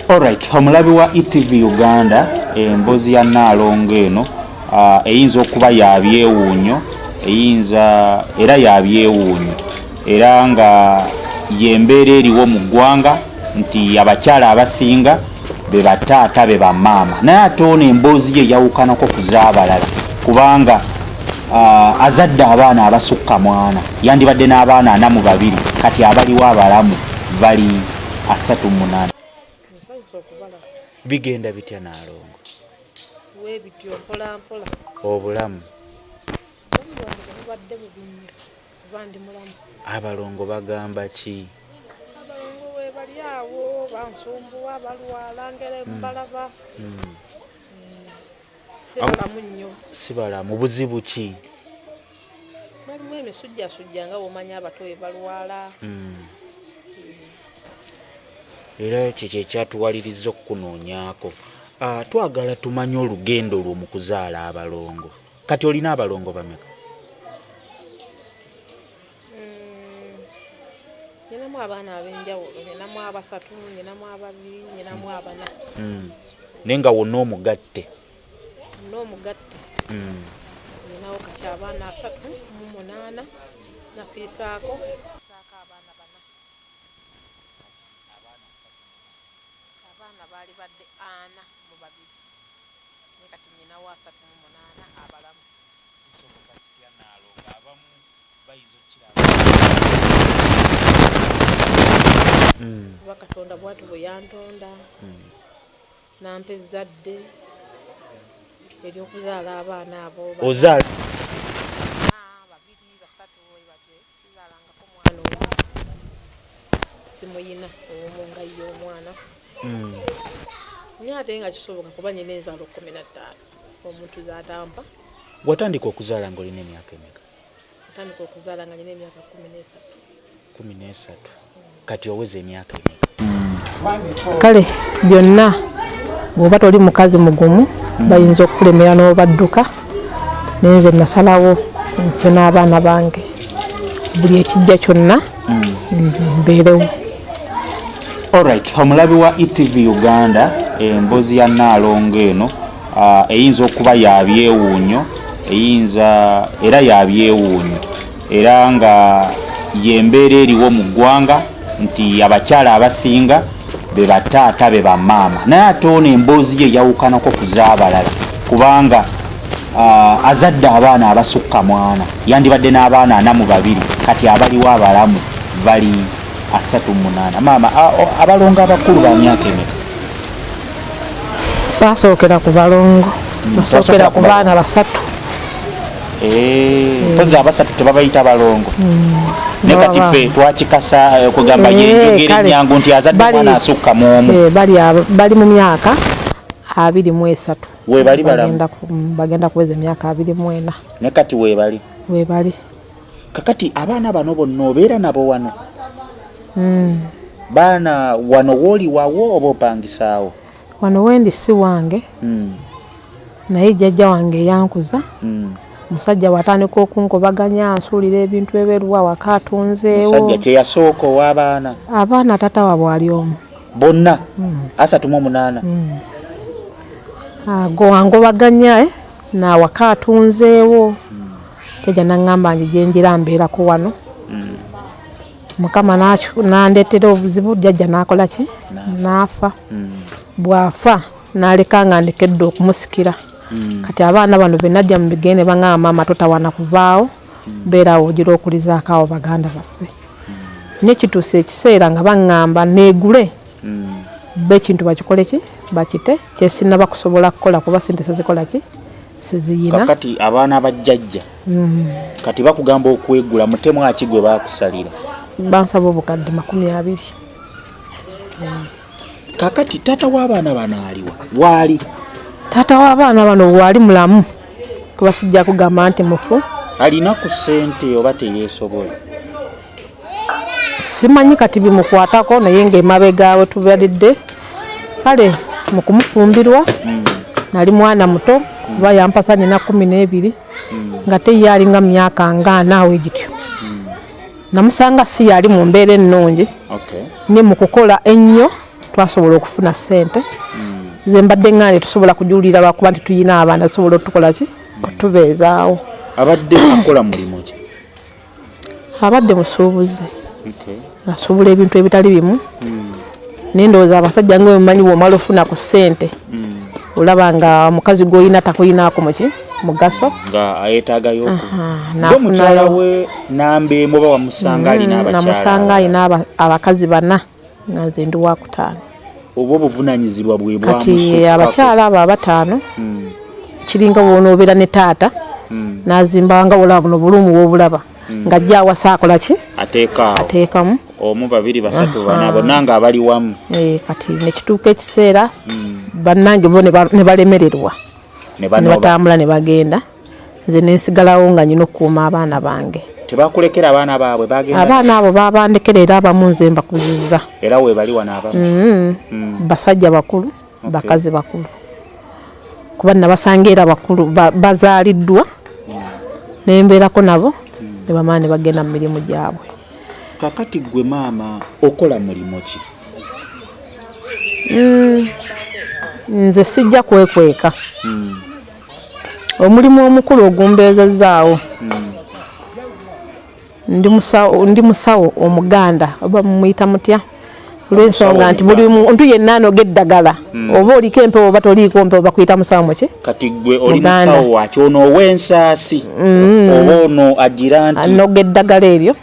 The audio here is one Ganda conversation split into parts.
Alright, omulabi wa ETV Uganda, emboozi ya Nnaalongo eno eyinza okuba ya byewuunyo, eyinza era ya byewuunyo, era nga y'embeera eriwo mu ggwanga nti abakyala abasinga be bataata be bamaama, naye ate ono emboozi ye eyawukanako ku z'abalala kubanga azadde abaana abasukka mwana, yandibadde n'abaana 42, kati abaliwo abalamu bali 38. Bigenda bitya Naalongo? Weebityo mpola mpola. Obulamu? Obulamu bwange tebubadde bubi nnyo kuba ndi mulamu. Abalongo bagamba ki? Abalongo weebali awo bansumbuwa, balwala ngere mbalaba. Si balamu nnyo. Si balamu, buzibu ki? Balimu emisujjasujja nga bw'omanyi abato bwe balwala. Era kye kyatuwaliriza okukunoonyaako. Twagala tumanye olugendo lwo mu kuzaala abalongo. Kati olina abalongo bameka? Ninamu abaana ab'enjawulo, ninamu abasatu, ninamu ababiri, ninamu abana. Naye nga wonna omugatte? Wonna omugatte. Ninawo kati abaana 38, nafiisaako abaana 4. Abaana baali badde 42, naye kati nninawo 38 abalamu. Kisoboka kitya Naalongo? Abamu bayinza okukiraba. Kuba Katonda bw'atyo bwe yantonda, n'ampa ezzadde ery'okuzaala abaana abo. Ozaala? 2, 3 bwe batyo, sizaalangako mwana omu. Simuyina omu nga ye omwana. Naye ate nga kisoboka kuba nnina enzaalo 15 omuntu z'atampa. Watandika okuzaala ng'olina emyaka emeka? Natandika okuzaala nga nnina emyaka 13. 13. Kati oweza emyaka emeka? Kale byonna bw'oba toli mukazi mugumu bayinza okukulemera n'obadduka, naye nze nasalawo nfe n'abaana bange buli ekijja kyonna mbeerewo. Alright, omulabi wa ETV Uganda, emboozi ya Nnaalongo eno eyinza okuba ya byewuunyo, eyinza era ya byewuunyo, era nga y'embeera eriwo mu ggwanga nti abakyala abasinga be bataata be bamaama, naye ate ono emboozi ye eyawukanako ku z'abalala kubanga azadde abaana abasukka mwana, yandibadde n'abaana 42, kati abaliwo abalamu bali 38. Maama, abalongo abakulu ba myaka emeka? Saasookera ku balongo, nasookera ku baana 3. Mpozi abasatu tebabayita balongo. Naye kati ffe twakikasa kugamba yenjogera ennyangu nti azadde omwana asukka mu omu. Bali mu myaka 23. Weebali balamu? Bagenda kuweza emyaka 24. Ne kati weebali? Weebali. Kakati abaana bano bonna obeera nabo wano? Baana wano wooli wawo oba opangisaawo? Wano wendi si wange. Naye jjajja wange eyankuza. Musajja bw'atandika okunkobaganya ansuulira ebintu ebweru awaka atunzeewo. Musajja kye yasooka ow'abaana? Abaana taata waabwe ali omu. Bonna? 38? Ago angobaganya n'awaka atunzeewo. Jjajja n'aŋŋamba nti gye njira mbeerako wano. Mukama n'andeetera obuzibu, jjajja n'akola ki? N'afa. Bw'afa n'aleka nga ndekedde okumusikira. Kati abaana bano be najja mu bigere ne baŋŋamba maama totawaana kuvaawo, beera awo ogira okulizaako awo baganda baffe. Naye kituuse ekiseera nga baŋŋamba neegule bo ekintu bakikole ki? Bakite, kye sinnaba kusobola kukola kuba ssente sizikola ki? Siziyina. Kakati abaana ba jjajja kati bakugamba okwegula, mutemu aki gwe baakusalira? Bansaba obukadde 20. Kakati taata w'abaana bano aliwa? Waali? Taata w'abaana bano waali mulamu, kuba sijja kugamba nti mufu. Alina ku ssente oba teyeesobola? Simanyi kati bimukwatako, naye ng'emabega we tubalidde kale mu kumufumbirwa nali mwana muto kuba yampasa nina 12 nga te ye alinga myaka nga ana we gityo. Namusanga si yali mu mbeera ennungi, ne mu kukola ennyo Twasobola okufuna ssente ze mbadde ŋŋaane tusobola kujulira lwakuba nti tuyina abaana, tusobola otukola ki, otubeezaawo. Abadde akola mulimu ki? Abadde musuubuzi, asuubula ebintu ebitali bimu. Naye ndowooza abasajja nga omanyi bw'omala ofuna ku ssente, olaba nga omukazi gw'olina takuyinaako muki mugaso. Nga ayetaagayo omukyala we namba emu oba wamusanga alina abakyala? Namusanga alina abakazi bana, nga nze ndi wakutaano. Oba obuvunanyizibwa bwe kati abakyala abo abataano kiringa bw'onoobeera ne taata n'azimba nga olaba buno bulumu w'obulaba ng'ajja awasa akola ki, ateekamu omu, babiri, basatu, bana, bonna nga abali wamu. Kati nekituuka ekiseera bannange bo ne balemererwa ne batambula ne bagenda, nze nensigalawo nga nyina okukuuma abaana bange. Tebakulekera abaana baabwe bagenda? Abaana abo babandekera, era abamu nze mbakuzizza. Era webali wano abamu? Basajja bakulu, bakazi bakulu, kuba nabasanga era bakulu bazaaliddwa, nembeerako nabo ne bamala ne bagenda mu mirimu gyabwe. Kakati gwe maama okola mulimu ki? Nze sijja kwekweka. Omulimu omukulu ogumbeezezaawo, ndi musawo Omuganda, oba mumuyita mutya, olw'ensonga nti buli muntu yenna anoga eddagala, oba oliko empewo oba toliiko mpewo, bakuyita musawo muki. Kati gwe oli musawo waki? Ono ow'ensaasi oba ono agira nti anoga eddagala eryo,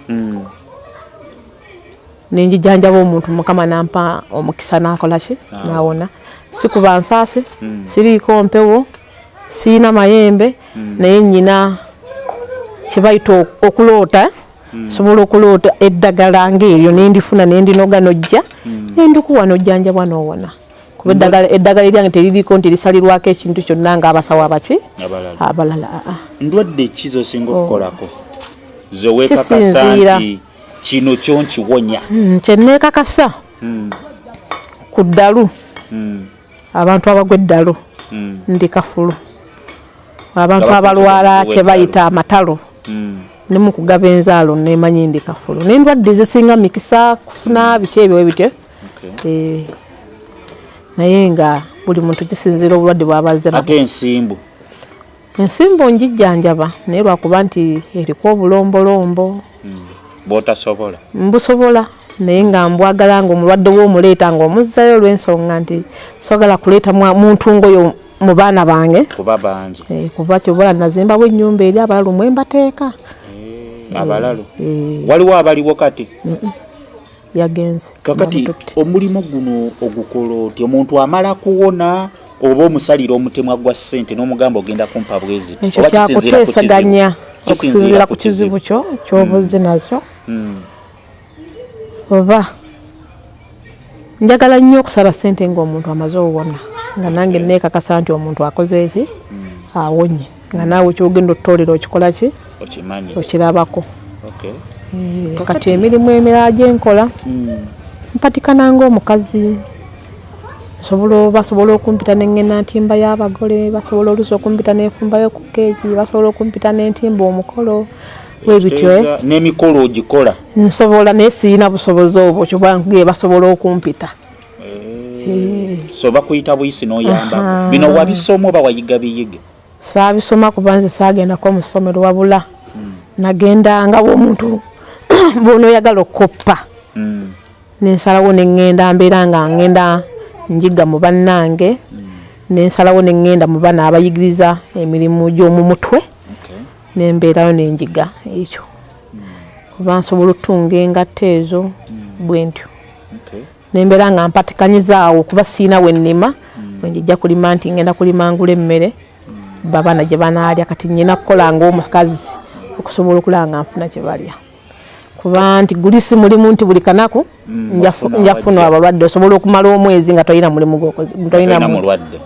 nenjijanjaba omuntu, Mukama nampa omukisa n'akola ki, n'awona. Sikuba nsaasi, siriiko mpewo, siina mayembe, naye nyina kibayita okuloota. Sobola okuloota eddagala ng'eryo nendifuna, nendinoga, nojja nendikuwa nojjanjabwa n'owona, kuba eddagala eryange teririko nti lisalirwako ekintu kyonna ng'abasawo abaki abalala. Ndwadde ki z'osinga okukolako zeweekakasa nti kino kyo nkiwonya? Kyenneekakasa ku ddalu, abantu abagwa eddalu ndi kafulu, abantu abalwala kye bayita amatalo, ne mu kugaba enzaalo nemanyi ndi kafulu, n'endwadde ezisinga mikisa kufuna biki ebyo bityo. Naye nga buli muntu kisinziira obulwadde bw'abazze nabwo. Ate ensimbu? Ensimbu njijjanjaba, naye lwakuba nti eriko obulombolombo. Bw'otasobola? Mbusobola, naye nga mbwagala nga omulwadde w'omuleeta ng'omuzzayo, olw'ensonga nti soogala kuleeta muntu ngoyo mu baana bange. Kuba bangi. Kuba kyobola nazimbawo ennyumba eri abalalu mwe mbateeka. Abalalu waliwo abaliwo kati? Yagenze. Kakati omulimu guno ogukola otya? Omuntu amala kuwona oba omusalira omutemwa gwa ssente n'omugamba ogenda kumpa bweziti? Ekyo kyakuteesaganya okusinziira ku kizibu kyo ky'obuze nazo. Oba njagala nnyo okusala ssente ng'omuntu amaze owona, nga nange neekakasa nti omuntu akoze eki, awonye, nga naawe kyogenda otutoolera okikola ki, okirabako. Kati emirimu emirala gyenkola, mpatikana ng'omukazi, basobola okumpita nengenda ntimba y'abagole, basobola oluusi okumpita nenfumbayo ku keeki, basobola okumpita nentimba omukolo webityo. N'emikolo ogikola? Nsobola, naye sirina busobozi obwo, kyoba nkugee basobola okumpita. So bakuyita buyisi n'oyambako. Bino wabisoma oba wayiga biyige? Saabisoma, kuba nze saagendako mu ssomero, wabula nagendanga bw'omuntu bw'onooyagala okukoppa, nensalawo neŋŋenda mbeera nga ŋŋenda njiga mu bannange, nensalawo neŋŋenda mu bana abayigiriza emirimu gy'omu mutwe, nembeerayo nenjiga ekyo, kuba nsobola okutunga engatto ezo bwe ntyo, nembeera nga mpatikanyizaawo, kuba siina we nnima wenjijja kulima nti ngenda kulima ngula emmere babaana gye banaalya. Kati nnyina kukola ng'omukazi okusobola okulaba nga nfuna kye balya, kuba nti guli si mulimu nti buli kanaku nja kufuna abalwadde. Osobola okumala omwezi nga tolina mulimu, tolina mulwadde,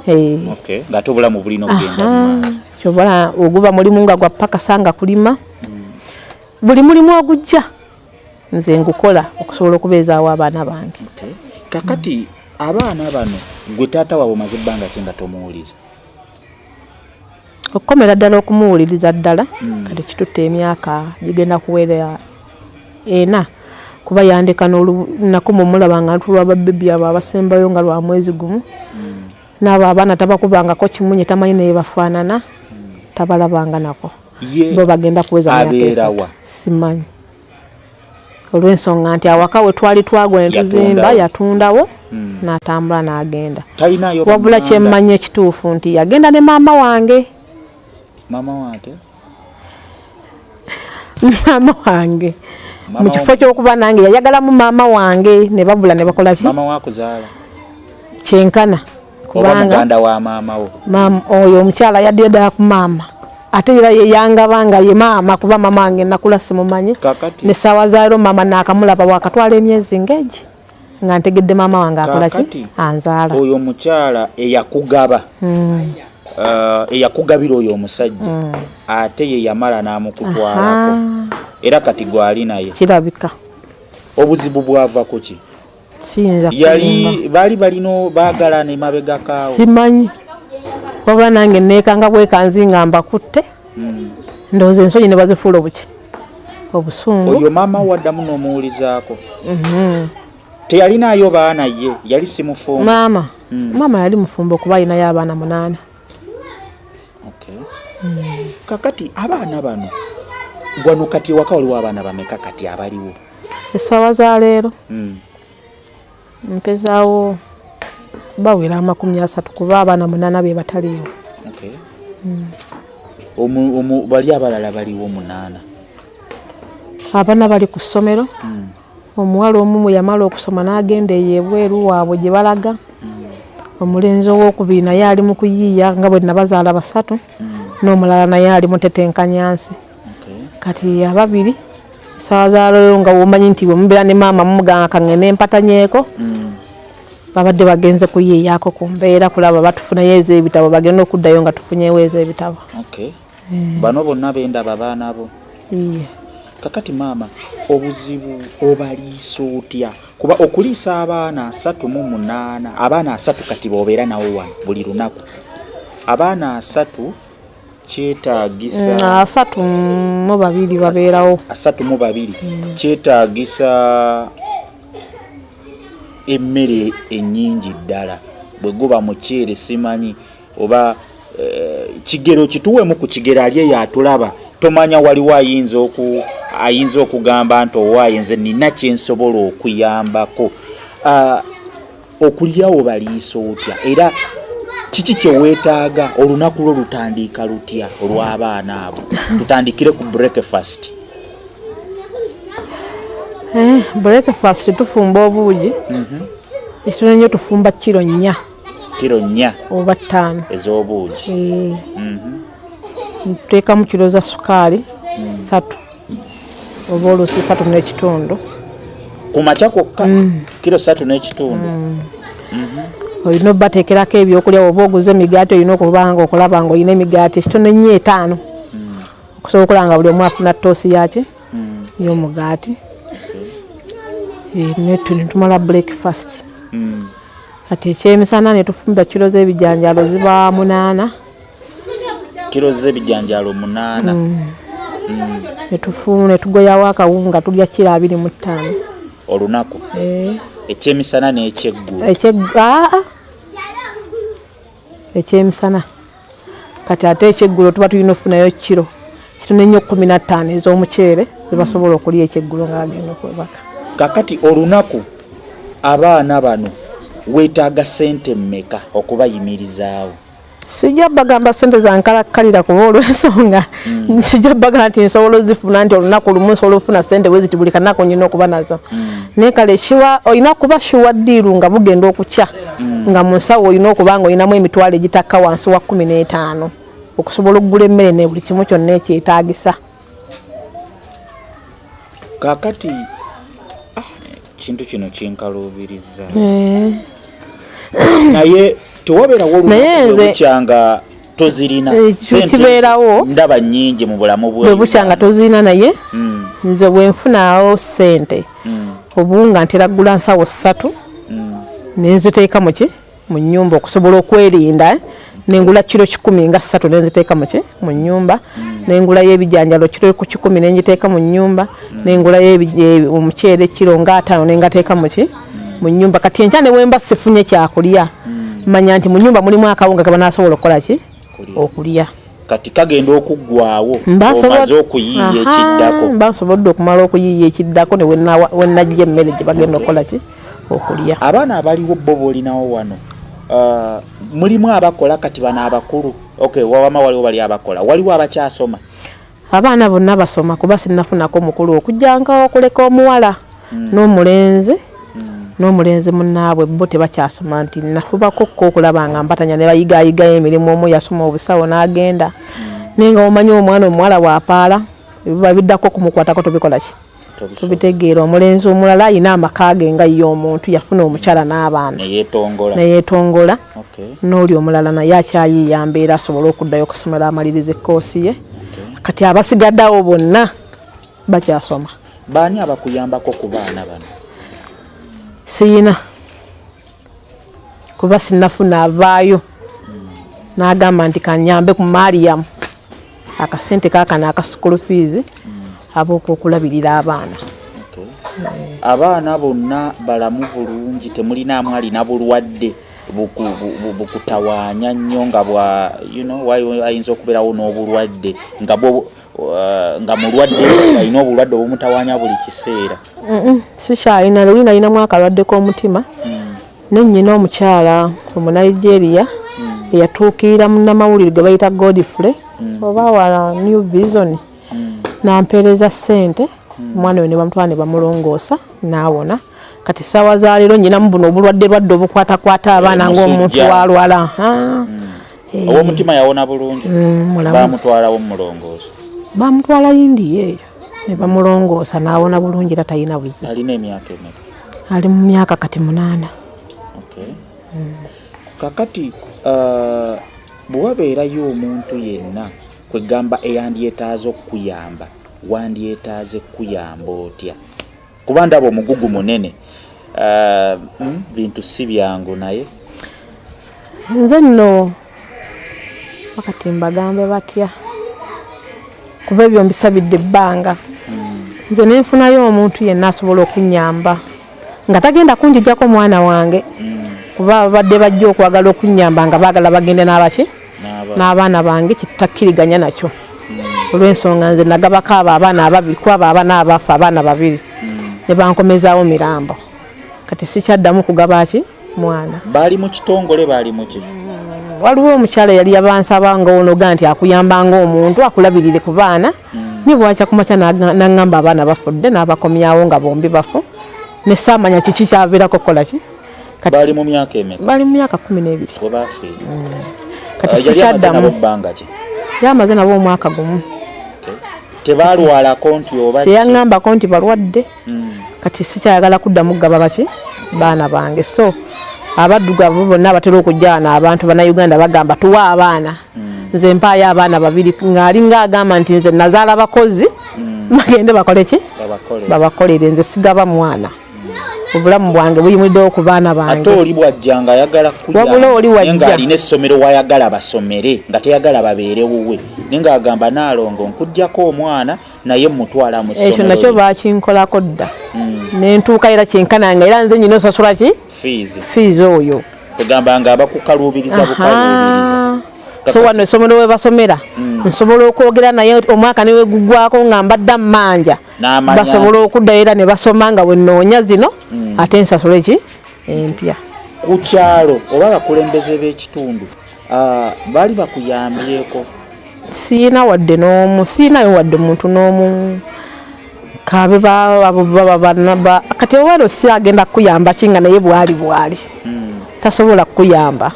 ng'ate obulamu bulina okugenda. Kyobola oguba mulimu nga gwa pakasa nga kulima, buli mulimu ogujja nze ngukola okusobola okubeezaawo abaana bange. Kakati abaana bano gwe taata waabwe omaze ebbanga ki nga tomuwuliza? Okukomera ddala okumuwuliriza ddala kati kitutte emyaka gigenda kuwera 4. Kuba yandeka nakoma omulaba nga ntulwa babebi abo abasembayo nga lwa mwezi gumu. N'abo abaana tabakubangako kimunye, tamanyi naye bafaanana, tabalabanga nako. Bo bagenda kuweza myaka Abeera wa? 3. Simanyi, olw'ensonga nti awaka we twali twagwa ne tuzimba Yatundawo. Yatundawo n'atambula n'agenda. Talinayo Wabula bamuganda? Kyemmanyi ekituufu nti yagenda ne maama wange. Maama wante? Maama wange. Maama Mu kifo ky'okuba nange yayagalamu maama wange ne babula ne bakola ki. Maama wakuzaala? Kyenkana. Oba Kubanga muganda wa maama wo? Maama oyo omukyala yaddira ddala ku maama, ate era ye yangaba nga ye maama, kuba maama wange nakula simumanyi. Kakati Nesaawa zaaleero maama naakamulaba wakatwala emyezi ng'egi nga ntegedde maama wange akola ki. Kaakati, Anzaala. Oyo omukyala eyakugaba, eyakugabira oyo omusajja, ate ye yamala n'amukutwalako, era kati gwali naye? Kirabika. Obuzibu bwava ku ki? Siyinza kulimba. Yali baali balina baagalana emabegakaawo? Simanyi, wabula nange neekanga bwekanzi nga mbakutte. Ndowooza ensonyi ne bazifuula obuki, obusungu. Oyo maama waddamu n'omuwulizaako? Teyalinaayo baana? Ye yali si mufumbo? Maama, maama yali mufumbo kuba alinayo abaana 8. Okay. Kakati abaana bano wano kati ewaka waliwo abaana bameka kati abaliwo? Essaawa za leero mpezaawo bawera 30, kuba abaana 8 be bataliiwo. Okay. Bali abalala baliwo 8? Abaana bali ku ssomero. Omuwala omu yamala okusoma n'agenda eyo ebweru waabwe gye balaga. Omulenzi owokubiri naye ali mu kuyiiya nga bwe nabazaala basatu, n'omulala naye ali mutetenkanyansi. Kati ababiri essaawa za leero nga womanyi nti bwe mubeera ne maama mumuganga kaŋŋende empatanyeeko, babadde bagenze kuyiiyaako ku mbeera kulaba batufunayo ez'ebitabo, bagenda okuddayo nga tufunyewo ez'ebitabo. Okay. Bano bonna bendaba baana bo? Iye. Kakati maama, obuzibu obaliisa otya? Kuba okuliisa abaana 38, abaana 30 kati bobeera nawo wano buli lunaku, abaana 30 kyetaagisa 32 babeerawo. 32 kyetaagisa emmere ennyingi ddala. Bwe guba muceere, simanyi oba kigero kituweemu ku kigero ali eyo atulaba. Tomanya waliwo ayinza okugamba nti owaaye nze nina kyensobola okuyambako. Ah, okulyawo baliisa otya, era kiki kyeweetaaga? Olunaku lwo lutandika lutya olw'abaana abo? Tutandikire ku breakfast. Breakfast tufumba obuugi ekitono nnyo, tufumba kiro 4. Kiro 4 Oba 5. Ez'obuugi? Ntuteekamu kiro za sukaali 3 oba oluusi 3.5. Ku makya kwokka kiro 3.5? Olina obateekerako ebyokulya, oba oguze emigaati, olina okuba nga okulaba nga olina emigaati ekitono ennyo 5, okusobola okulaba nga buli omu afuna toosi yaki y'omugaati. Netumala breakfast. Kati ekyemisana netufumba kiro z'ebijanjaalo ziba 8. Kiro z'ebijanjaalo 8? Netugoyawo akawunga, tulya kiro 25. Olunaku? Ekyemisana n'ekyeggulo? Aa, ekyemisana. Kati ate ekyeggulo tuba tulina okufunayo kiro kitono ennyo 15 ez'omuceere zebasobola okulya ekyeggulo nga bagenda okwebaka. Kakati olunaku abaana bano weetaaga sente mmeka okubayimirizaawo? Sijja bagamba sente zankalakkalira, kuba olw'ensonga sijja bagamba nti nsobola ozifuna nti olunaku lumu nsobola okufuna sente bwe ziti, buli kanaku nyina okuba nazo. Naye kale kiwa olina kuba sure deal nga bugenda okukya nga mu nsawo olina okuba nga olinamu emitwalo egitakka wansi wa 15 okusobola okugula emmere ne buli kimu kyonna ekyetaagisa. Kakati kintu kino kinkaluubiriza, naye tewabeerawo Naye olunaku bwe nga tozirina? Sente Kibeerawo. Ndaba nnyingi mu bulamu bwe bukya nga tozirina, naye nze bwe nfunaawo sente, obuwunga ntera kugula nsawo 3 nenziteeka muki mu nnyumba okusobola okwerinda. Nengula kiro 103 nenziteeka muki mu nnyumba. Nengulayo ebijanjalo kiro ku 1,000 nenjiteeka mu nnyumba. Nengulayo omuceere kiro nga 5 nengateeka mu nnyumba. Kati enkya ne wemba sifunye kyakulya, manya nti mu nnyumba mulimu akawunga ke banaasobola okukola ki? Okulya. Kati kagenda okuggwawo omaze okuyiiya ekiddako. Mba nsobodde okumala okuyiiya ekiddako ne wenajja emmere gye bagenda okukola ki? Okulya. Abaana abaliwo bo b'olinawo wano, mulimu abakola kati bano abakulu? Okay, wawama waliwo bali abakola, waliwo abakyasoma? Abaana bonna basoma, kuba sinnafunako mukulu okujjanka okuleka omuwala n'omulenzi. N'omulenzi munnaabwe bo tebakyasoma, nti nafubako ko okulaba nga mbatanya ne bayigaayigayo emirimu. Omu yasoma obusawo n'agenda, naye nga omanyi omwana omuwala bw'apaala biba biddako okumukwatako tobikola ki? Tubitegeera. Omulenzi omulala ayina amaka ge nga ye omuntu yafuna omukyala n'abaana neyeetongola. N'oli omulala naye akyayiiya mbeera asobole okuddayo okusomera amaliriza ekkoosi ye. Kati abasigaddeawo bonna bakyasoma. Baani abakuyambako ku baana bano? Siyina, kuba sinnafuna avaayo n'agamba nti kanyambe ku Mariam akasente kaakano aka school fees ab'okwokulabirira abaana. Abaana bonna balamu bulungi, temulinaamu alina bulwadde bukutawaanya nnyo nga bwa ayinza okubeerawo n'obulwadde nga nga mulwadde alina obulwadde obumutawaanya buli kiseera? Sikyalina. Luli nalinamu akalwadde k'omutima, ne nnyina omukyala Omunigeria eyatuukirira munnamawulire gwe bayita Godfrey oba wa New Vision, nampeereza ssente, omwana oyo ne bamutwala ne bamulongoosa n'awona. Kati ssaawa za leero nnyinamu buno obulwadde lwadde obukwatakwata abaana ng'omuntu walwala. Ow'omutima yawona bulungi? Bamutwalawo mumulongoosa? Bamutwala Indiya eyo ne bamulongoosa n'awona bulungi, era talina buzibu. Alina emyaka emeka? Ali mu myaka kati 8. Kakati bwe wabeerayo omuntu yenna kwegamba eyandyetaaze okukuyamba, wandyetaaze kuyamba otya? Kuba ndaba omugugu munene, bintu si byangu. Naye nze nno wakati mbagambe batya, kuba ebyo mbisabidde ebbanga. Nze nenfunayo omuntu yenna asobola okunyamba nga tagenda kunjijjako mwana wange, kuba babadde bajja okwagala okunyamba nga baagala bagende n'abaki n'abaana bange, kyetutakkiririganya nakyo olw'ensonga nze nagabako abo abaana ababiri, kuba abo abaana abafa abaana babiri ne bankomezaawo mirambo. Kati sikyaddamu kugaba ki mwana. Baali mu kitongole, baali mu ki? Waliwo omukyala yali yabansaba nga onoga nti akuyamba ng'omuntu akulabirire ku baana, ne bwakya kumakya n'aŋŋamba abaana bafudde, n'abakomyawo nga bombi bafu, ne saamanya kiki kyaviirako kukola ki. Baali mu myaka emeka? Baali mu myaka 12. We bafiira. Kati sikyaddamu. Yamaze nabo omwaka gumu. Tebalwalako nti oba seyaŋŋambako nti balwadde. Kati sikyayagala kuddamu kugaba baki baana bange. So abaddugavu bonna abatera okujja wano, abantu bannayuganda bagamba tuwa abaana. Nze mpaayo abaana babiri, ng'alinga agamba nti nze nazaala bakozi, bagende bakole ki? Babakolere. Nze sigaba mwana, obulamu bwange buyimiriddewo ku baana bange. Ate oli bwajja nga ayagala wabula oli wajja ng'alina essomero wayagala basomere, nga teyagala babeere wuwe, naye ng'agamba Naalongo nkuggyako omwana naye mutwala mu ssomero. Ekyo nakyo bakinkolako dda, nentuuka era kyenkananga, era nze nyina osasula ki fiizi oyo. Kugamba nga abakukaluubiriza bukaluubiriza. So wano essomero we basomera nsobola okwogera naye omwaka ne wegugwako nga mbadde mmanja, basobola okuddayo era ne basoma nga wenoonya zino ate nsasule ki empya. Ku kyalo oba abakulembeze b'ekitundu baali bakuyambyeko? Siina wadde n'omu, siinayo wadde muntu n'omu. Kabe kati owero si agenda kukuyamba ki nga naye bwali bwali tasobola kukuyamba.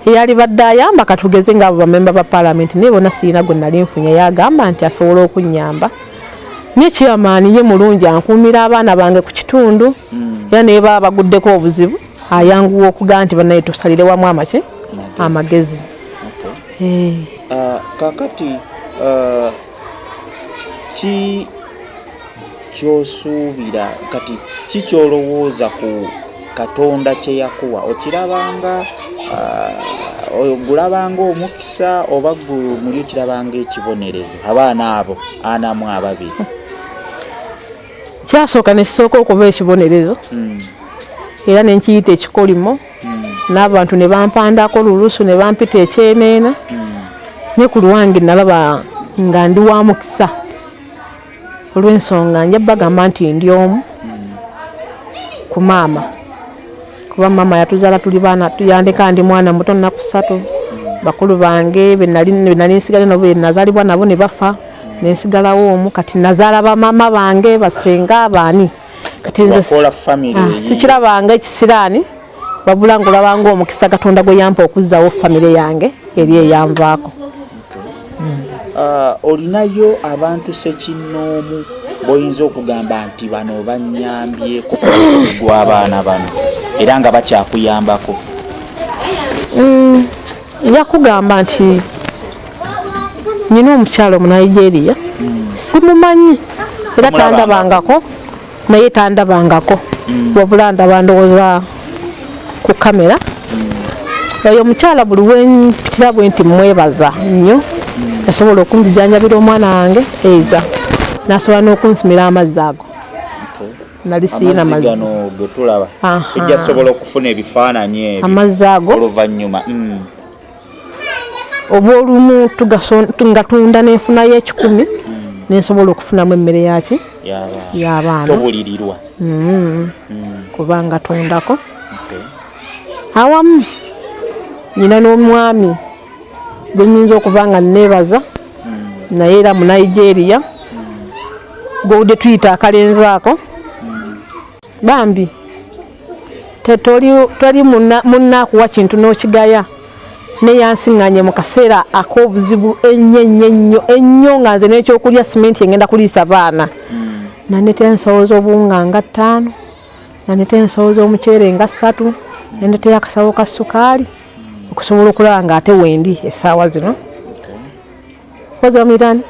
Yali badde ayamba katugeze nga abo bamemba ba palamenti, naye bonna siina gwe nali nfunye yagamba nti asobola okunyamba. Naye chairman ye mulungi, ankuumira abaana bange ku kitundu, era naye baba baguddeko obuzibu ayanguwa okugaa nti bannaye tusalire wamu amaki amagezi. Kakati ki kyosuubira kati, ki kyolowooza ku Katonda kye yakuwa? Okirabanga Ogulabanga omukisa oba muli okirabanga ekibonerezo abaana abo 42? Kyasooka nesooka okuba ekibonerezo, era nenkiyita ekikolimo, n'abantu ne bampandako lulusu ne bampita ekyeneena. Ne ku lwange nalaba nga ndi wa mukisa olw'ensonga nja bagamba nti ndi omu ku maama, kuba maama yatuzaala tuli baana, yandeka ndi mwana muto nnaku 3. Bakulu bange be nali nsigale nabo be nazaalibwa nabo ne bafa, nensigalawo omu. Kati nazaala bamaama bange, basenga, baani. Kati nze sikirabanga ekisiraani, wabula ngulabanga omukisa Katonda gwe yampa okuzzaawo famire yange eri eyanvaako. Olinayo abantu sekinnoomu b'oyinza okugamba nti bano bannyambyeko gw'abaana bano era nga bakyakuyambako? Nja kugamba nti nina omukyalo mu Nigeria, simumanyi era tandabangako, naye tandabangako, wabula ndaba ndowooza ku kamera. Oyo omukyala buli wempitira bwe nti mwebaza nnyo, yasobola okunzijanjabira omwana wange eza, n'asobola n'okunsimira amazzi ago. Nali siyina mazzi gano ge tulaba, tujja sobola okufuna ebifaananyi ebyo amazzi ago oluvannyuma. Oba olumu nga tunda nenfunayo 1,000, nensobola okufunamu emmere yaki y'abaana. Tobulirirwa. Kubanga tundako. Awamu nyina n'omwami gwe nnyinza okuba nga neebaza, naye era mu Nigeria, gwowudde tuyita akalenzi ako. Bambi toli munnaakuwa kintu n'okigaya, neyansiŋŋanye mu kaseera ak'obuzibu ennyo ennyo ennyo ennyo, nga nze n'ekyokulya simenti engenda kuliisa baana. Naneta ensawo z'obuwunga nga 5, naneta ensawo z'omuceere nga 3, nendetayo akasawo ka sukaali okusobola okulaba nga ate wendi essaawa zino. Ozo bamuyita ani?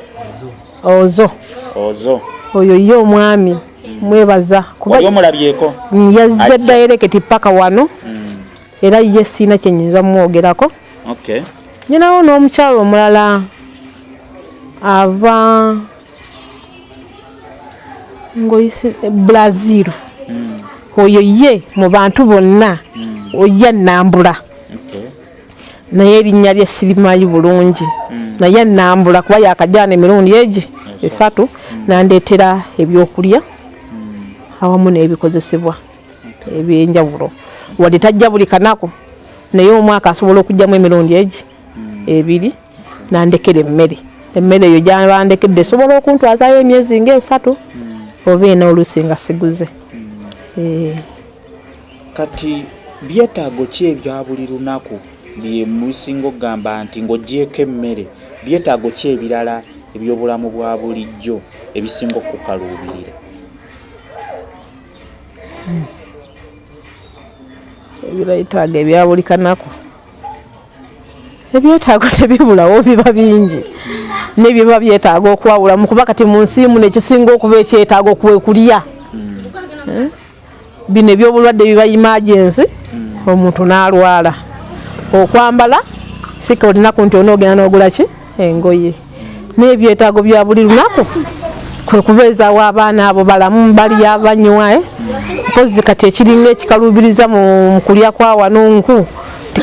Ozo. Ozo. Oyo ye omwami mwebaza. Wali omulabyeko? Yazze direct paka wano, era ye siina kye nnyinza mumwogerako. Nyinawo n'omukyalo omulala ava ngoyisi Brazil. Oyo ye mu bantu bonna oya nnambula, naye erinnya lye sirimanyi bulungi, naye nnambula kuba yakajjaana emirundi egi 3 nandeetera ebyokulya awamu n'ebikozesebwa ebyenjawulo. Wadde tajja buli kanaku, naye omwaka asobola okugyamu emirundi egi 2 nandekera emmere. Emmere eyo gyabandekedde esobola okuntwazayo emyezi nga 3 oba 4 oluusi nga siguze. Kati byetaago ki ebya buli lunaku bye musinga okugamba nti ng'oggyeeko emmere, byetaago ki ebirala eby'obulamu bwa bulijjo ebisinga okukaluubirira? Ebyetaago ebya buli kanaku, ebyetaago tebibulawo, biba bingi nebiba byetaaga okwawulamu, kuba kati mu nsi muno ekisinga okuba ekyetaago kwe kulya. Bino ebyobulwadde biba emergency, omuntu n'alwala. Okwambala sika olunaku nti onoogenda n'ogula ki engoye. N'ebyetaago bya buli lunaku kwe kubeezaawo abaana abo balamu, balya banywa. Mpozzi kati ekiringa ekikaluubiriza mu kulya kwa wano nku,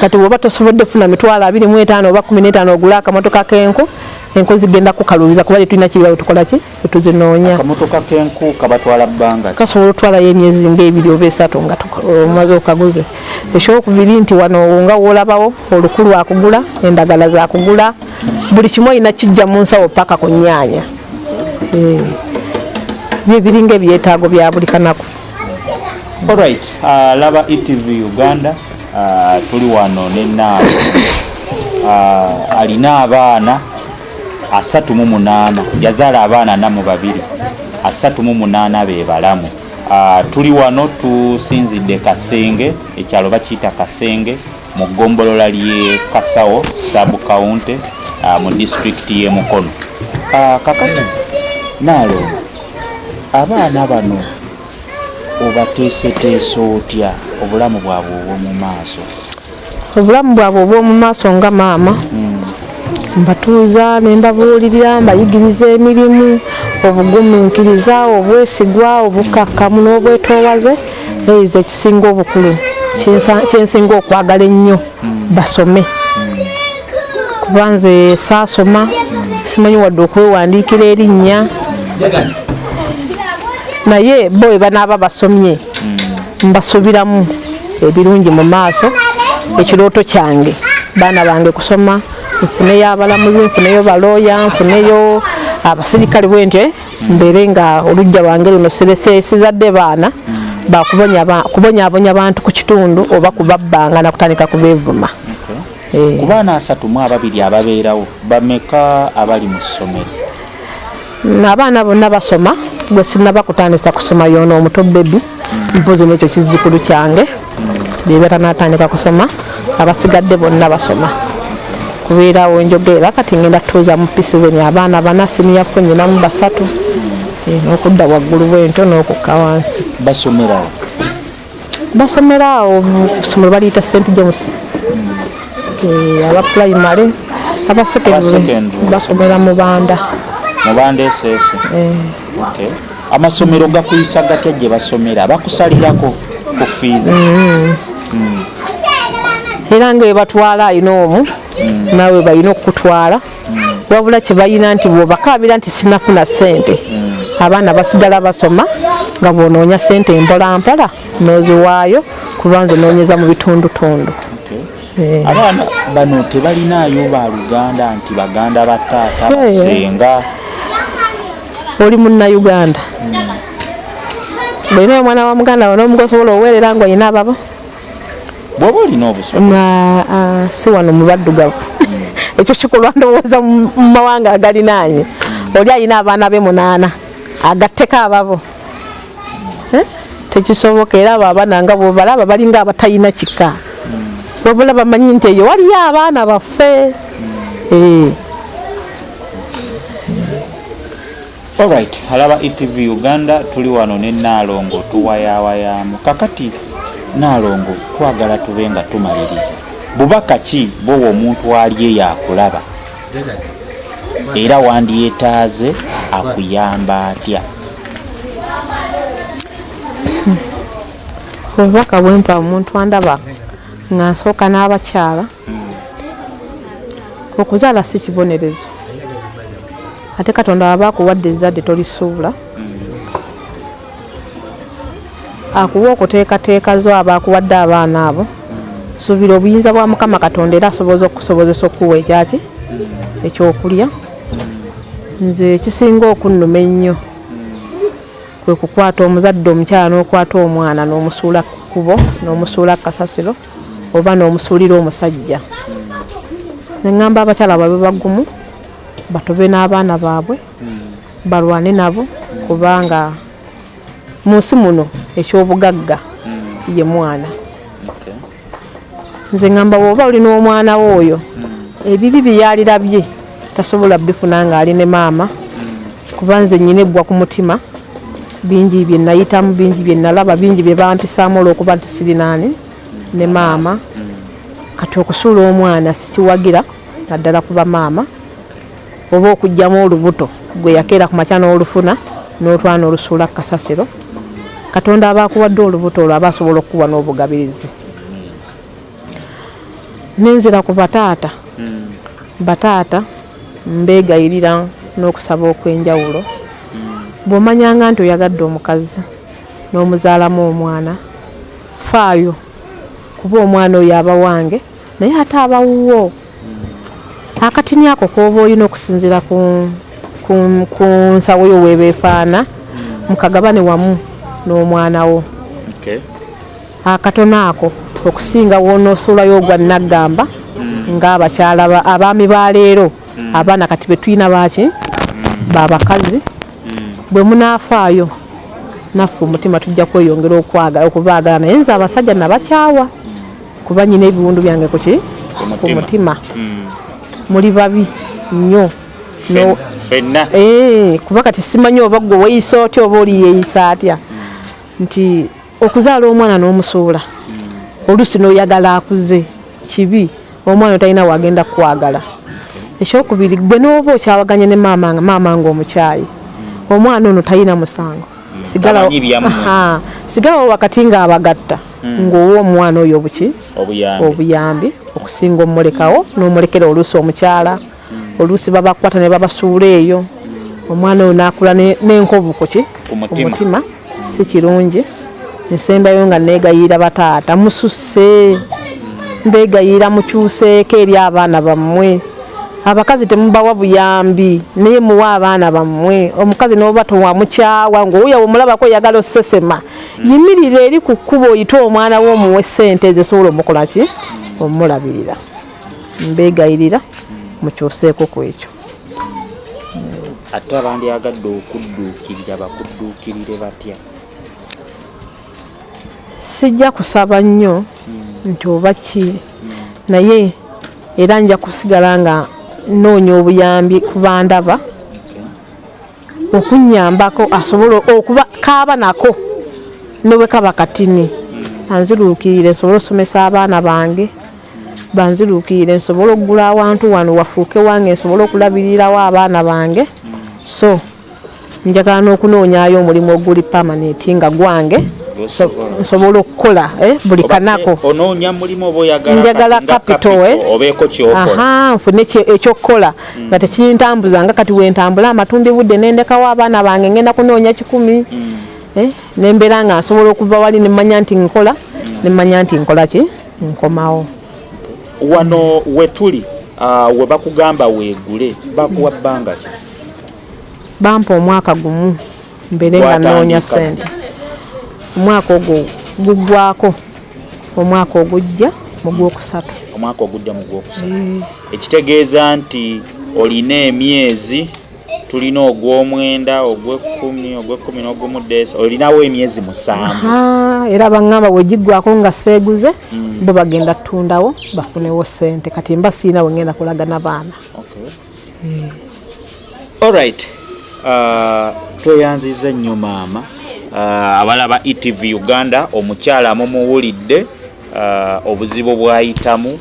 kati bw'oba tosobodde kufuna 25,000 oba 15 ogule akamotoka k'enku, enku zigenda kukaluubiza kuba tetulina kibira wetukola ki wetuzinoonya. Akamotoka k'enku kabatwala bbanga ki? Kasobola otwalayo emyezi ng'ebiri oba 3 nga omaze okaguze. Ekyokubiri nti wano nga woolabawo oluku lwakugula, endagala zakugula, buli kimu olina kijja mu nsawo paka ku nnyaanya. Bye biringa ebyetaago bya buli kanaku. Alright, laba ETV Uganda, tuli wano ne Naalo. Alina abaana 38, yazaala abaana 42, 38 be balamu. Tuli wano tusinzidde Kasenge, ekyalo bakiyita Kasenge mu ggombolola ly'e Kasawo sub county, mu disitulikiti y'e Mukono. Kakati Naalo, abaana bano obateeseteese otya obulamu bwabwe obw'omu maaso? Obulamu bwabwe obw'omu maaso nga maama mbatuuza ne mbabuulirira, mbayigiriza emirimu, obugumiikiriza, obwesigwa, obukkakkamu n'obwetoowaze. Naye ekisinga obukulu kyensinga okwagala ennyo, basome, kuba nze saasoma, simanyi wadde okwewandiikira erinnya, naye bo bwe banaaba basomye mbasuubiramu ebirungi mu maaso. Ekirooto kyange, baana bange kusoma, nfuneyo abalamuzi, nfuneyo balooya, nfuneyo abasirikale, bwentyo mbeere nga olujja lwange luno sirese sizadde baana bakubonyaabonya bantu ku kitundu oba kubabbanga nakutandika kubeevuma. Ku baana 32 ababeerawo, bameka abali mu ssomero? Abaana bonna basoma, gwe sinaba kutandisa kusoma yoona omuto baby, mpozi n'ekyo kizzukulu kyange bye batanatandika kusoma. Abasigadde bonna basoma. Kubeerawo njogera kati ngenda tuuza mu P7 abaana bana, senior four nyinamu basatu, n'okudda waggulu bwentyo n'okukka wansi. Basomerawo? Basomera awo mu ssomero baliyita St James. Aba primary, aba secondary secondary. Basomera mu Banda. Mubanda SS? Okay. Amasomero gakuyisa gatya gye basomera? Bakusalirako ku fiizi? Era nga ebatwala alina omu naawe balina okukutwala, wabula kyebalina nti bwobakaabira nti sinafuna ssente, abaana basigala basoma nga bwonoonya ssente mpolampola n'oziwaayo, kubanza onoonyeza mu bitundutundu. Abaana bano tebalinaayo baluganda nti baganda ba taata, basenga? Oli Munnayuganda, bwolina omwana wa muganda wo n'omuga osobola oweerera nga olina ababo. Bw'oba olina obusobozi. Si wano mu baddugavu, ekyo kikolwa ndowooza mu mawanga agalinaanye. Oli alina abaana be munaana agatteko ababo. Eh? Tekisoboka. Era abo abaana nga bwobalaba balinga abatalina kika, wabula bamanyi nti eyo waliyo abaana baffe. Alright, alaba ETV Uganda, tuli wano ne Naalongo, tuwayawayaamu. Kakati Naalongo, twagala tube nga tumaliriza. Bubaka ki bwowa omuntu ali eyo akulaba era wandyetaaze akuyamba atya? Obubaka bwempa omuntu andaba, nga nsooka n'abakyala, okuzaala si kibonerezo, ate Katonda waba akuwadde ezzadde tolisuula, akuwa okuteekateeka zo. Aba akuwadde abaana abo, suubira obuyinza bwa Mukama Katonda, era asoboza okukusobozesa okukuwa ekyaki ekyokulya. Nze ekisinga okunnuma ennyo kwe kukwata omuzadde omukyala n'okwata omwana n'omusuula ku kkubo, n'omusuula ku kasasiro oba n'omusuulira omusajja. Neŋŋamba abakyala babe bagumu, batobe n'abaana baabwe, balwane nabo, kubanga mu nsi muno ekyobugagga ye mwana. Nze ŋŋamba bw'oba olina omwana wo oyo, ebibi byeyalirabye tasobola bifuna ng'ali ne maama, kuba nze nyina ebbwa ku mutima, bingi bye nayitamu, bingi bye nalaba, bingi bye bampisaamu olw'okuba nti sirinaani ne maama. Kati okusuula omwana sikiwagira, naddala kuba maama, oba okuggyamu olubuto gwe yakeera ku makya n'olufuna n'otwana olusuula ku kasasiro. Katonda aba akuwadde olubuto olwo, aba asobola okukuwa n'obugabirizi. Nenzira ku bataata. Bataata mbeegayirira n'okusaba okw'enjawulo, bw'omanyanga nti oyagadde omukazi n'omuzaalamu omwana, faayo, kuba omwana oyo aba wange naye ate aba wuwo. Akatini ako k'oba olina okusinziira ku nsawo yo weeba efaana, mukagabane wamu n'omwana wo akatono ako, okusinga wonoosuulayo ogwa naggamba ng'abakyala abaami ba leero. Abaana kati betulina baki babakazi, bwe munaafaayo naffe omutima tujja kweyongera okwagala okubaagala. Naye nze abasajja nabakyawa, kuba nyina ebiwundu byange kuki ku mutima. Muli babi nnyo. Ffenna. Kuba kati simanyi oba gwe weeyisa otya oba oli yeeyisa atya, nti okuzaala omwana n'omusuula, oluusi n'oyagala akuze. Kibi omwana talina wagenda kukwagala. Ekyokubiri, gwe n'oba okyawaganye ne maama nga maama ng'omukyayi, omwana ono talina musango. Sigalawo Tamanyi byammwe. Aha, sigalawo wakati ng'abagatta, ng'owa omwana oyo obuki? Obuyambi. Obuyambi, okusinga omulekawo n'omulekera oluusi omukyala, oluusi babakwata ne babasuula eyo, omwana oyo n'akula n'enkovu ku ki? Ku mutima. Mutima. Si kirungi. Nsembayo nga neegayirira bataata, mususse, mbeegayirira mukyuseeko eri abaana bammwe. Abakazi temubawa buyambi, naye muwa abaana bammwe. Omukazi n'oba tewamukyawa, ng'owuya wemulabako oyagala osesema, yimirira eri ku kkubo oyite omwana wo omuwe ssente ezisobola omukola ki? Omulabirira. Mbeegayirira mukyuseeko ku ekyo. Ate abandyagadde okudduukirira bakudduukirire batya? Sijja kusaba nnyo nti oba ki, naye era nja kusigala nga nnoonya obuyambi ku bandaba okunnyambako, asobola okuba kaaba nako ne bwe kaba katini, anziruukirire nsobole okusomesa abaana bange, banziruukirire nsobole okugula awantu wano wafuuke wange, nsobole okulabirirawo abaana bange. So njagala n'okunoonyayo omulimu oguli permanent nga gwange, nsobole okukola buli kanako. Onoonya mulimu oba oyagala Njagala kati nga capital, obeeko kyokola? Aha, nfune ekyokukola nga tekintambuza, nga kati wentambula amatumbi budde nendekawo abaana bange, ngenda kunoonya 100, nembeera nga nsobola okuva wali nemanya nti nkola, nemanya nti nkola ki, nkomawo. Wano wetuli, we bakugamba weegule, bakuwa bbanga ki? Bampa omwaka gumu mbeere nga nnoonya Gwatandika ssente. Omwaka ogwo guggwako omwaka ogujja mu gwokusatu. Omwaka ogujja mu gwokusatu, ekitegeeza nti olina emyezi, tulina ogw'omwenda, ogw'ekkumi, ogw'ekkumi n'ogumu, deesi, olinawo emyezi 7. Era baŋŋamba bwe giggwako nga seeguze, bo bagenda ttundawo bafunewo ssente. Kati mba siina we ŋŋenda kulaga na baana. Okay. Alright. Tweyanziza nnyo maama. Abalaba ETV Uganda, omukyala mumuwulidde, obuzibu bw'ayitamu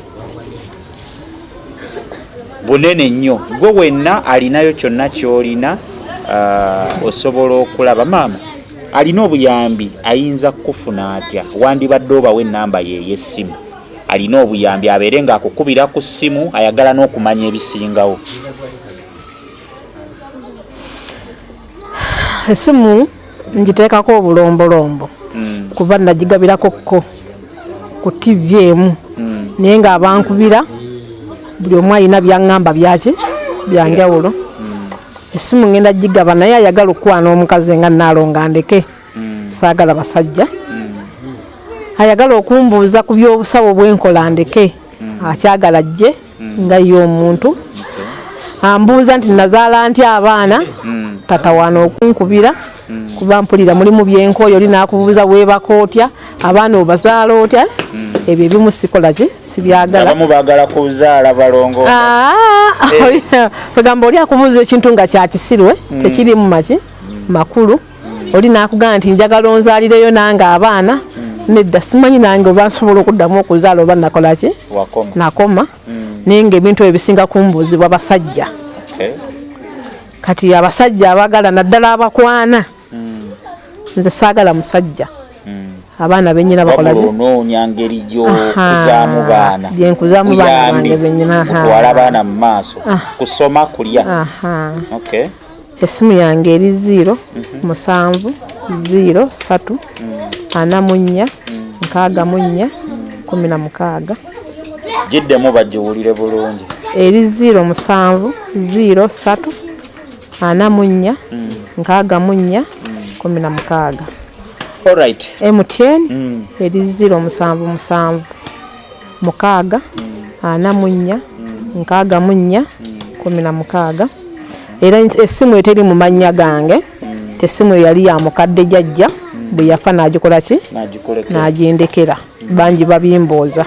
bunene nnyo. Gwe wenna alinayo kyonna ky'olina, osobola okulaba maama alina obuyambi, ayinza kukufuna atya? Wandibadde obawa ennamba ye ey'essimu, alina obuyambi abeere ng'akukubira ku ssimu, ayagala n'okumanya ebisingawo. Essimu ngiteekako obulombolombo, kuba nagigabirako ko ku TV emu, naye ng'abankubira buli omu alina byaŋŋamba byaki byanjawulo. Essimu ngenda gigaba, naye ayagala okukwana omukazi nga Naalongo ndeke, saagala basajja. Ayagala okumbuuza ku by'obusawo bwenkola ndeke, akyagala ajje nga ye omuntu ambuuza nti nazaala ntya abaana, tatawaana okunkubira, kuba mpulira mulimu byenkooyo. Oli n'akubuuza weebaka otya, abaana obazaala otya, ebyo ebimu sikola ki, sibyagala. Abamu baagala kuzaala balongo. Kwegamba oli akubuuza ekintu nga kyakisirwe, tekirimu maki makulu. Oli n'akugamba nti njagala onzaalireyo nange abaana. Nedda, simanyi nange oba nsobola okuddamu okuzaala oba nakola ki. Wakoma. Nakoma. Naye nga ebintu ebyo bisinga kumbuuzibwa basajja. Kati abasajja abagala naddala abakwana, nze saagala musajja, abaana benyina bakola Wabula ki? onoonya ngeri gy'okuzaamu baana. Gyenkuzaamu baana Buyambi bange bennyina, aha. butwala abaana mu maaso, kusoma, kulya. Aha. Okay. Essimu yange eri 0 7 0 3 44 64 16. Giddemu bagiwulire bulungi. Eri 0 7 0 3 44 64 16. Alright. MTN eri 077 6 44 64 16. Era essimu eteri mu mannya gange, tessimu eyo yali ya mukadde jjajja, bwe yafa n'agikola ki? Nagikulekera. N'agindekera. Bangi babimbuuza,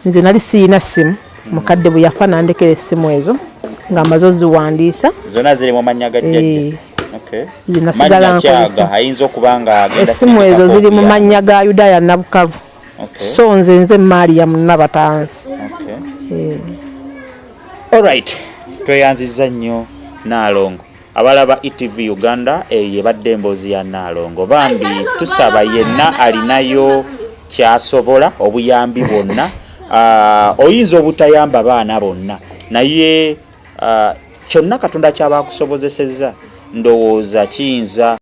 nze nali siyina ssimu. Mukadde bwe yafa nandekera essimu ezo nga maze oziwandiisa. Zonna ziri mu mannya ga jjajja? Eh. Okay. Nze nasigala Mannya nkozesa. kyaga ayinza okuba nga agenda Essimu ezo sindikako ziri mu obuyambi. mannya ga Yudaya Nabukalu. So nze Mariam Nabatanzi. Alright, tweyanziza nnyo Naalongo. Abalaba ETV Uganda, eyo ebadde emboozi ya Naalongo. Bambi tusaba yenna alinayo kyasobola, obuyambi bwonna. Oyinza obutayamba baana bonna, naye kyonna Katonda kyaba akusobozesezza, ndowooza kiyinza.